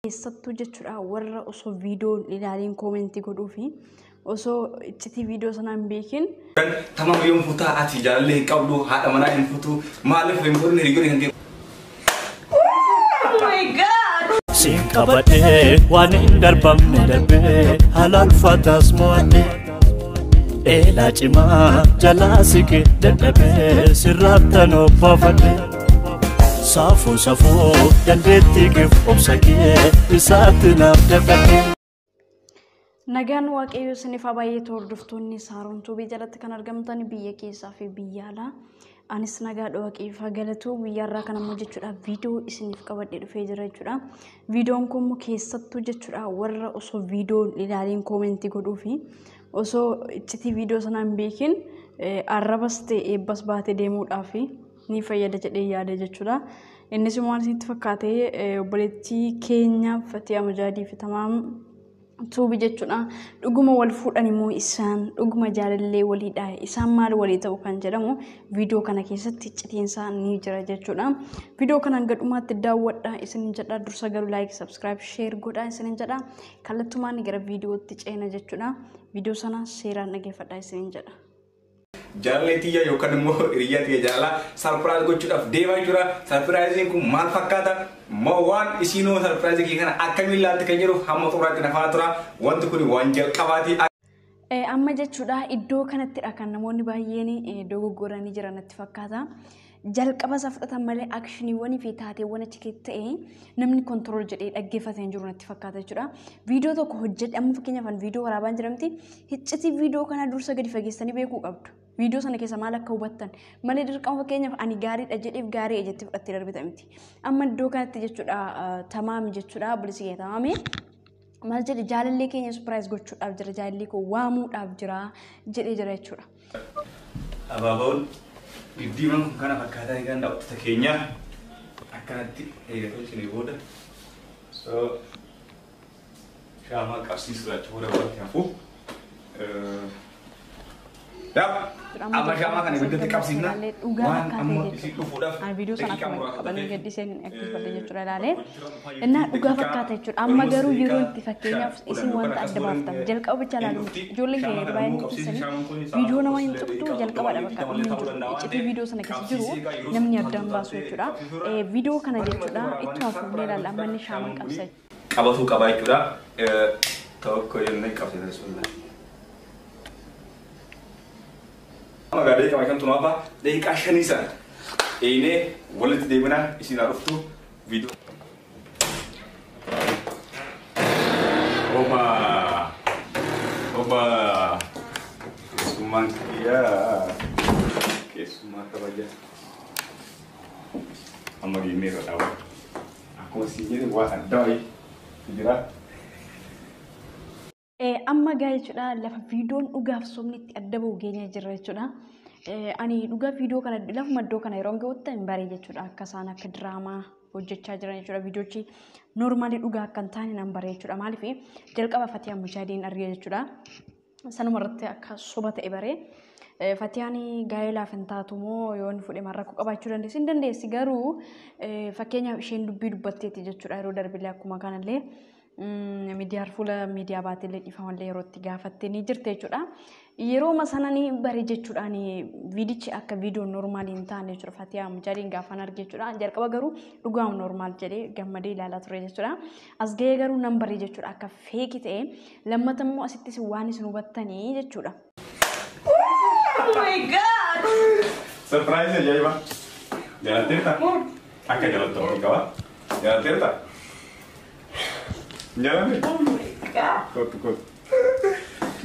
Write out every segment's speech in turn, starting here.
Keessattuu jechuudha warra osoo viidiyoo ilaaliin koomentii godhuu fi osoo iccitii viidiyoo sanaa hin beekin. Tamam yoom fuutaa ati jaalallee hin qabdu, haadha manaa hin fuutu, maaliif hin fuudhin hiriyoonni kan kee. Siin qabadhee waan hin darbamne darbee halaalfataas mo'adhe. Eelaa cimaa jalaa siqe dadhabee sirraattan obbaafadhe. Saafuu safuu dandeettii keef obsa kee isaatti naaf dadhabde. Nagaan Waaqayyoo isiniif haa baay'atu hordoftoonni Saaroon Tuubii jalatti kan argamtan biyya keessaa fi biyya alaa. Anis nagaadha Waaqayyoof haa galatu. Guyyaa irraa kan ammoo jechuudha viidiyoo isiniif qabadhee dhufee jira jechuudha. Viidiyoon kun immoo keessattuu jechuudha warra osoo viidiyoo ilaaliin koomentii godhuu fi osoo iccitii viidiyoo sanaa hin beekin arrabas ta'e eebbas baatee deemuudhaaf ni fayyada jedhee yaada jechuudha. Innis immoo waan isinitti fakkaate obboleettii keenya Fatiyaa Mujaadii fi Tamaam Tuubi jechuudha. Dhuguma wal fuudhan immoo isaan dhuguma jaalallee waliidha. Isaan maal walii ta'u kan jedhamu viidiyoo kana keessatti iccitiinsaa ni jira jechuudha. Viidiyoo kana hanga dhumaatti daawwadha isinin jedha. Dursa garuu laayik, sabskiraayib, sheer godha isinin jedha. Kallattumaan gara viidiyootti ceena jechuudha. Viidiyoo sana seeraan dhaggeeffadha isinin jedha. Jaalallee tiyya yookaan immoo hiriyyaa tiyya jaalalaa sarpiraayiz gochuudhaaf deemaa jira. Sarpiraayiziin kun maal fakkaata? Moo waan isiinoo sarpiraayizii kana akkamiin ilaalti kan jedhu hamma xumuraatti na faana tura. Wanti kun waan jalqabaati. Amma jechuudha iddoo kanattidha kan namoonni baay'een dogoggoranii jiran natti fakkaata. Jalqaba isaa fudhatan malee akshiniiwwanii fi taateewwan achi keessa ta'e namni kontirool jedhee dhaggeeffatee hin jiru natti fakkaata jechuudha. Viidiyoo tokko hojjedhe amma fakkeenyaaf viidiyoo waraabaan jiramti iccitii viidiyoo kana dursa gadi fageessanii beekuu qabdu. Viidiyoo sana keessa maal akka hubattan malee dirqama fakkeenyaaf ani gaariidha jedheef gaarii jettee fudhattee darbita miti. Amma iddoo kanatti jechuudha Tamaami jechuudha obboleessi kee Tamaami. Maal jedhe jaalallee keenya surprise gochuudhaaf jira jaalallee koo waamuudhaaf jira jedhee jira jechuudha. Abaaboon diddiimaan kun kana fakkaataa egaan daawwattoota keenya akkanatti eega tolchinee booda so shaamaa qabsiisuudha booda wanti hafu. Amma shaamaa kana ibiddatti qabsiifna. Waan amma isin dhufuudhaaf Viidiyoo sana akkuma qabanii gaddiseen dhaggeeffadhe jechuudha ilaalee. Innaa dhugaa fakkaata jechuudha. Amma garuu yeroo itti fakkeenyaaf isin wanta adda baaftan jalqaba bicha ilaalu ijoolleen keenya yeroo baay'ee keessanii viidiyoo nama hin tuqxu jalqabaadha bakka dhumni hin jiru. Iccitii viidiyoo sana keessa jiru namni addaan baasu jechuudha. Viidiyoo kana jechuudha ittuma fuunee ilaalla amma inni shaamaan qabsa. Qabatuu qaba jechuudha. Tokko jennee qabsiifna bismillah. Amma daqiiqaa shantu nuuf daqiiqaa shanii sana eenee walitti deebinaa isin haa dhuftu viidiyoo. Oba oba keessummaan kiyyaa keessummaa kabaja amma geennee irra dhaaba. Akkuma siin jedhe waan adda wayii jira. Amma gaa jechuudha lafa viidiyoon dhugaaf sobni itti adda bahu geenye jirra jechuudha. Ani dhugaa viidiyoo kana lafuma iddoo kana yeroo gahutti hin baree jechuudha akka isaan akka diraamaa hojjechaa jiran jechuudha. Viidiyochi noormaalii dhugaa akka hin taane nan baree jechuudha. Maaliif jalqaba Fatiyaa Mujaadiin argee jechuudha. Sanuma irratti akka soba ta'e baree. Fatiyaan gaa'elaaf hin taatu moo yoo inni fudhe rakkoo qabaachuu dandeessi hin dandeessi garuu fakkeenyaaf isheen dubbii dubbatteetti jechuudha yeroo darbillee akkuma kanallee. Miidiyaa fuula miidiyaa baatellee dhiifamallee yeroo itti gaafatte ni jirte jechuudha. Yeroo sana ni bare jechuudhaan viidichi akka viidiyoon noormaal hin taane jechuudha. Fatiyaa Mujaadiin gaafan arge jechuudha. Jalqaba garuu dhugaama noormaal jedhee gammadee ilaalaa ture jechuudha. As gahee garuu nan bare jechuudha akka feeki ta'e lammata immoo asittis waan isin hubattanii jechuudha. Oh my God! Surprise ajaa'iba! Jaalatteerta? Akka jaalattu abdii qaba. Jaalatteerta? Jaalatteerta? Oh my God! Kottu kottu.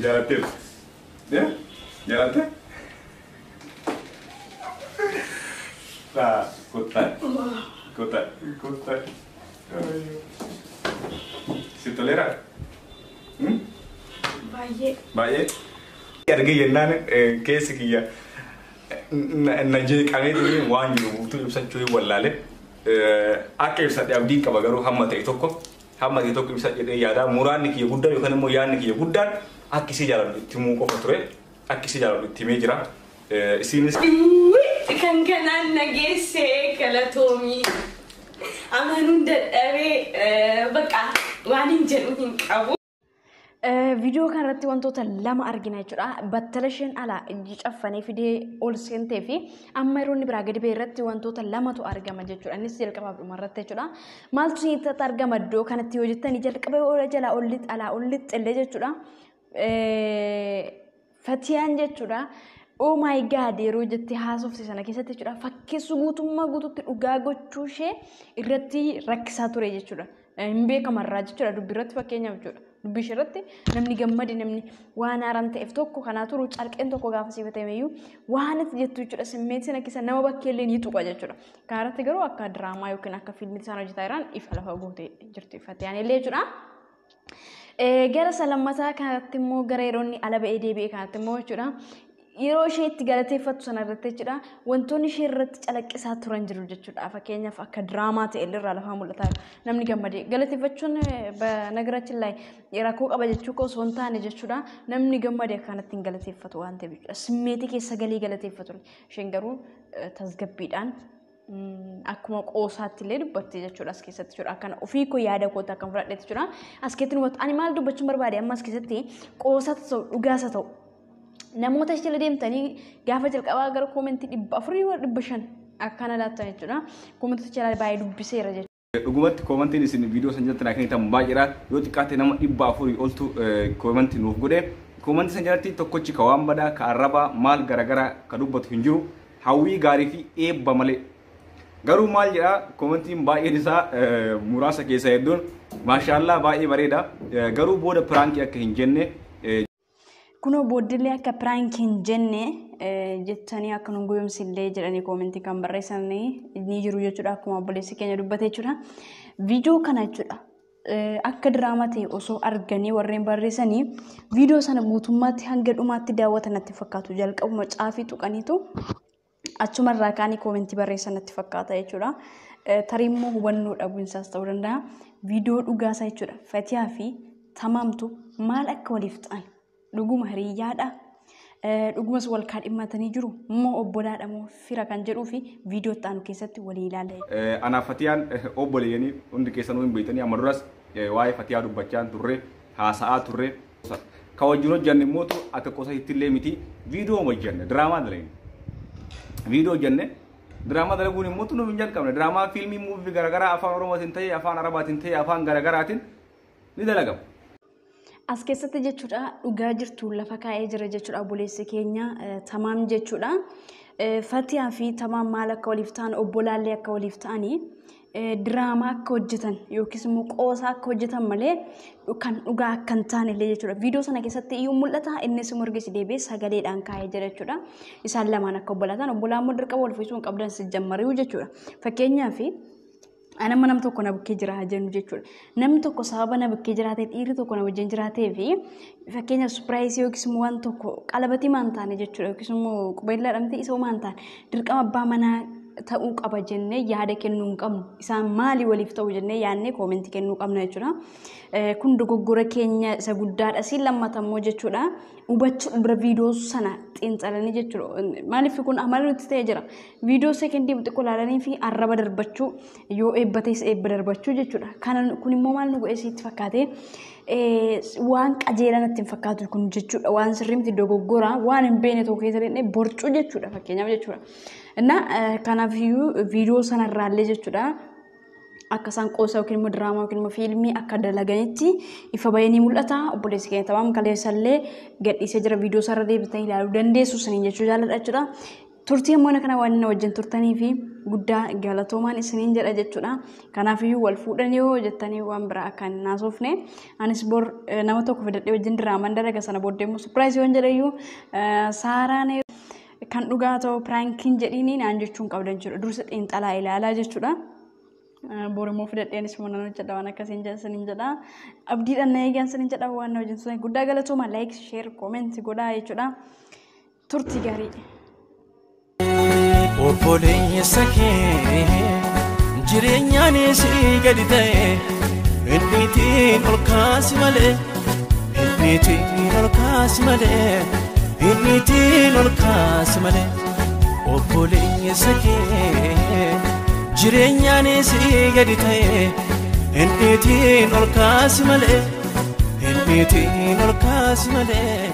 Jaalatteerta? Jaalatte? Kottaa. Kottaa. Kottaa. Si toleera? Baay'ee. Baay'ee. Argee jennaan keessi kiyya na jeeqamee waan jiru guutuu ibsachuu hin wallaale. Akka ibsadhe abdiin qaba garuu hamma ta'e tokko ibsa jedhee yaada muraanni kiyya guddaan yookaan immoo yaadni kiyya guddaan akka isii jaaladhu itti himuu qofa ture akka isii jaaladhu itti himee jira. Isiinis Kan kanaan nageessee galatoomii. Amanuun dadhabee bakka waan hin jedhu hin qabu. Viidiyoo kanarratti wantoota lama argina jechuudha. Battala isheen alaa ijji caffanee fidee ol seentee fi amma yeroo inni biraa gadi ba'e irratti wantoota lamatu argama jechuudha. Innis jalqabaaf dhuma irratti jechuudha. Maaltu isinitti argama iddoo kanatti yoo jettanii jalqaba ola jalaa ol alaa ol lixxillee jechuudha. Fatiyaan jechuudha. Oh my God yeroo jettee haasofte sana keessatti jechuudha. Fakkeessuu guutummaa guutuutti dhugaa gochuu ishee irratti rakkisaa ture jechuudha. Hin beekamarraa jechuudha dubbii irratti fakkeenyaaf jechuudha. Dubbii ishee irratti namni gammade namni waan haaraan ta'eef tokko kanaa turu carqeen tokko gaafa siifatameyyuu waan itti jettu jechuudha. Simmeetii sana keessa nama bakkeellee ni tuqa jechuudha. Kana irratti garuu akka diraamaa yookiin akka fiilmii isaan hojjetaa jiran ifa lafa guutee jirtu Fatiyaan illee jechuudha. Gara salammataa kanatti immoo gara yeroo inni ala ba'ee deebi'e kanatti immoo jechuudha. Yeroo ishee itti galateeffattu sana irratti jechuudha wantoonni ishee irratti calaqqisaa turan jiru jechuudha. Fakkeenyaaf akka diraamaa ta'e irraa lafaa mul'ataa jiru. Namni gammadee galateeffachuun nagaraachin laayee rakkoo qaba jechuu koo osoo hin taane jechuudha. Namni gammadee akkanatti hin galateeffatu waan ta'eef jechuudha. Simmeetii keessa galii galateeffatu. Isheen garuu tasgabbiidhaan akkuma qoosaatti illee dubbatti jechuudha as keessatti jechuudha. Akkana ofii koo yaada koota akkam fudhadheetti jechuudha. As keessatti nu ani maal dubbachuun barbaade amma as keessatti qoosaatti ta'u dhugaasa ta'u namoota jala deemtanii gaafa jalqabaa gara koomentii 400 500 akkana laattan jechuudha. Koomentii jala baay'ee dubbiseera jechuudha. Dhugumatti koomentiin isin viidiyoo san jalatti naa kennitan baay'eedha. Yoo xiqqaate nama 400 oltu koomentii nuuf godhe. Koomentii san jalatti tokkochi ka waan badaa, ka arrabaa, maal garaagaraa ka dubbatu hin jiru. Hawwii gaarii fi eebba malee. Garuu maal jedhaa koomentiin baay'een isaa muraasa keessa hedduun maashaallaa baay'ee bareeda. Garuu booda piraankii akka hin jenne Kunoo boodillee akka piraankii hin jenne jettanii akka nu goyoomsillee jedhanii koomentii kan barreessan ni jiru jechuudha. Akkuma obboleessi keenya dubbate jechuudha. Viidiyoo kana jechuudha. Akka diraamaa ta'e osoo arganii warreen barreessanii viidiyoo sana guutummaatti hanga dhumaatti daawwatan natti fakkaatu. Jalqabuma caafii tuqaniitu achumarraa kaanii koomentii barreessan natti fakkaata jechuudha. Tarii immoo hubannoo dhabuunsaas ta'uu danda'a. Viidiyoo dhugaasaa jechuudha. Fatiyaa fi Tamaamtu maal akka waliif ta'an dhuguma hiriyyaadha. Dhugumas wal kaadhimmatanii jiru immoo obbolaadha moo fira kan jedhuu fi viidiyoo itti aanu keessatti walii ilaalla. Anaaf Fatiyaan obboleeyyanii hundi keessanuu hin beektanii amma duras waa'ee Fatiyaa dubbachaa turre haasa'aa turre. Ka wajjin hojjanne immoo akka qosa ittillee miti viidiyoo hojjanne diraamaa dalagne. Viidiyoo hojjanne diraamaa dalaguun immoo nu hin jalqabne diraamaa fiilmii muuvii garaagaraa afaan Oromootiin ta'e afaan Arabaatiin ta'e afaan garaagaraatiin ni dalagama. As keessatti jechuudha dhugaa jirtu lafa kaa'ee jira jechuudha obboleessi keenya Tamaam jechuudha. Fatiyaa fi Tamaam maal akka waliif ta'an obbolaallee akka waliif ta'anii diraamaa akka hojjetan yookiis immoo qoosaa akka hojjetan malee kan dhugaa akka hin taane illee jechuudha. Viidiyoo sana keessatti iyyuu mul'ata innis morgisi deebi'ee sagaleedhaan kaa'ee jira jechuudha. Isaan lamaan akka obbolaa ta'an obbolaa immoo dirqama wal fuusuu hin qabdan si jammaruu jechuudha. Fakkeenyaaf Ani amma nam tokko na bukkee jira jennu jechuudha. Namni tokko sababa na bukkee jiraatee dhiirri tokko na wajjin jiraatee fi fakkeenyaaf surpiraayisii yookiis immoo waan tokko qalabatii maan taane jechuudha yookiis immoo qubeellaa dhamte isa maan taane dirqama abbaa manaa ta'uu qaba jennee yaada kennuu hin qabnu. Isaan maalii waliif ta'u jennee yaadnee koomentii kennuu qabna jechuudha. Kun dogoggora keenya isa guddaadha. Siin lammatammoo jechuudha. Hubachuu dura viidiyoo sana xiinxalanii jechuudha. Maaliif kun amala nutti ta'ee jira. Viidiyoo sekendii xiqqoo ilaalanii fi arraba darbachuu yoo eebba ta'es eebba darbachuu jechuudha. Kana kun immoo maal nu godhe sitti fakkaate waan qajeelaa natti hin fakkaatu kun jechuudha. Waan sirrii miti dogoggora waan hin beekne tokko keessa deemnee borcuu jechuudha fakkeenyaaf jechuudha. Innaa kanaafiyyuu viidiyoo sanarraallee jechuudha. Akka isaan qoosa yookiin immoo diraamaa yookiin immoo fiilmii akka dalaganitti ifa bahee ni mul'ata. Obboleessi keenya Tamaam kaleessallee gadhiisee jira viidiyoo isaarra deebitanii ilaaluu dandeessu isiniin jechuu jaalladha jechuudha. Turtii ammoo kana waan na wajjin turtanii fi guddaa galatoomaan isiniin jedha jechuudha. Kanaafiyyuu wal fuudhan yoo jettanii waan biraa akka hin haasofne anis bor nama tokko fidadhee wajjin diraamaan dalaga sana booddee immoo surpiraayisii yoon jedheyyuu Saaraan kan dhugaa ta'u piraankiin jedhiini naan jechuun qabdan jechuudha. Dursa xiinxalaa ilaalaa jechuudha. Bor immoo fidadheenis immoo nan hojjedha waan akkasiin jedha isiniin jedha. Abdiidhaan na eegaan isiniin jedha waan na wajjin turtan guddaa galatooma like share comment godhaa jechuudha. Turtii gaarii. Obboleessa kee jireenyaanis gadi ta'e inniitiin ol kaasi malee inniitiin ol kaasi malee inniitiin ol kaasi malee obboleessa kee. Jireenyaanis gadi ta'e hin dhiitiin ol kaasi malee, hin dhiitiin ol kaasi malee.